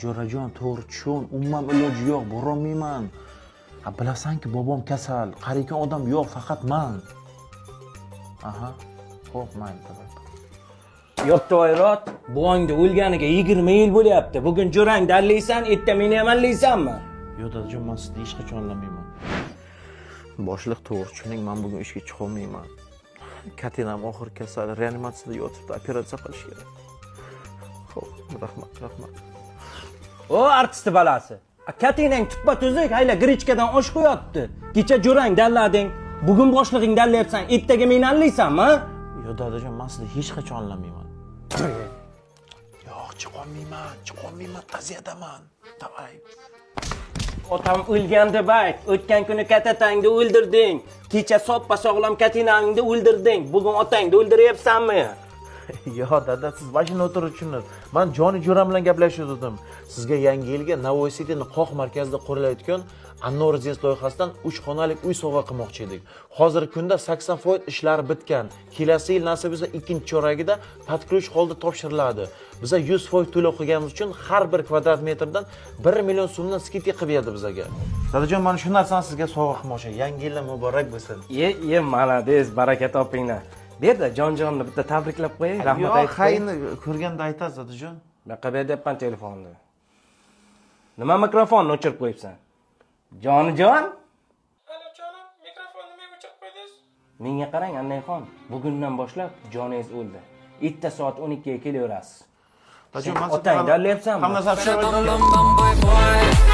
Jo'rajon, to'g'ri tushun, umuman iloji yo'q, borolmayman. Ha, bilasanki, bobom kasal, qarayotgan odam yo'q, faqat man. Aha, xo'p, mayli, давай. Yo'q, buvangni o'lganiga 20 yil bo'lyapti. Bugun jo'rang dallaysan, erta meni ham allaysanmi? Yo'q, dadajon, man sizni hech qachon aldamayman. Boshliq, to'g'ri tushuning, man bugun ishga chiqolmayman. Katinam og'ir kasal, reanimatsiyada yotibdi, operatsiya qilish kerak. Xo'p, rahmat, rahmat. O artistni balasi. Katinang tuppa tuzuk, hayla grechkadan osh qo'yapti. Kecha jo'rang dallading, bugun boshlig'ing dallayapsan, ertaga meni allaysanmi? Yo'q, dadajon, man sizni hech qachon aldamayman. Yo'q, chiqolmayman, chiqolmayman, ta'ziyadaman. Давай. Otam o'lgan deb ayt. O'tgan kuni katatangni o'ldirding. Kecha soppa sog'lom katinangni o'ldirding. Bugun otangni o'ldiryapsanmi? Yo, dada, siz вообще noto'g'ri tushundingiz. Man joni jo'ram bilan gaplashayotgandim. Sizga yangi yilga Navoiy Cityni qoq markazida qurilayotgan Anor Residence loyihasidan 3 xonalik uy sovg'a qilmoqchi edik. Hozirgi kunda 80% ishlari bitgan. Kelasi yil, nasib etsa, ikkinchi choragida под ключ holda topshiriladi. Biza 100% to'lov qilganimiz uchun har bir kvadrat metrdan 1 million so'mdan скидка qilib berdi bizaga. Dadajon, mana shu narsani sizga sovg'a qilmoqchi. Yangi yillar muborak bo'lsin. Ye, ye, молодец, baraka topinglar. Berda, jon-jonni bitta tabriklab qo'yay, rahmat Yo'q, aytib qo'yay. Xayni ko'rganda aytasiz, dadajon. Buyoqqa ber deyapman telefonni. Nima, mikrofonni o'chirib qo'yibsan? Jonijon? Alo, jonim, mikrofonni nimaga o'chirib qo'ydingiz? Menga qarang, Annayxon, bugundan boshlab joningiz o'ldi. Erta soat 12 ga kelaverasiz. Dadajon, Sen man otang dallayapsanmi? Hamma narsani tushunib. Bam bam boy boy.